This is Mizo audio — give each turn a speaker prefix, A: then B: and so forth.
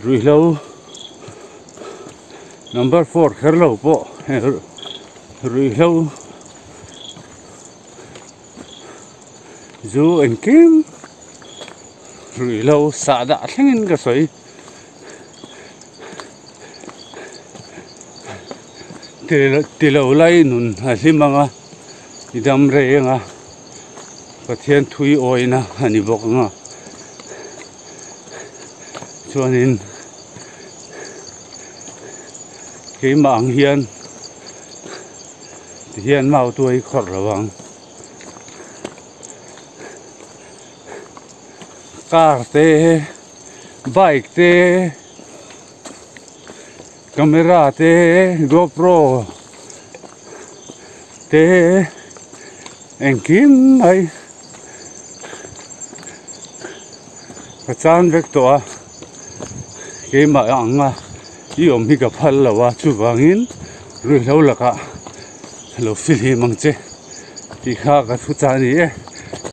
A: Ruihhlo number four kher lo pawh ruihhlo zu engkim ruihhlo sahdah thlengin ka sawi ti lo lai nun a hlim ang a i dam rei ang a Pathian thui awina a ni bawk ang a. Chuanin keimah ang hian tihian mau tuai khawrh lo ang. Car te bike te camera te gopro te Engkim mai ka chan vek tawh a, keimah ang a i awm hi ka phal lo a, chuvangin ruihhlo lakah lo fihlim ang che tih kha ka thu chah a ni e.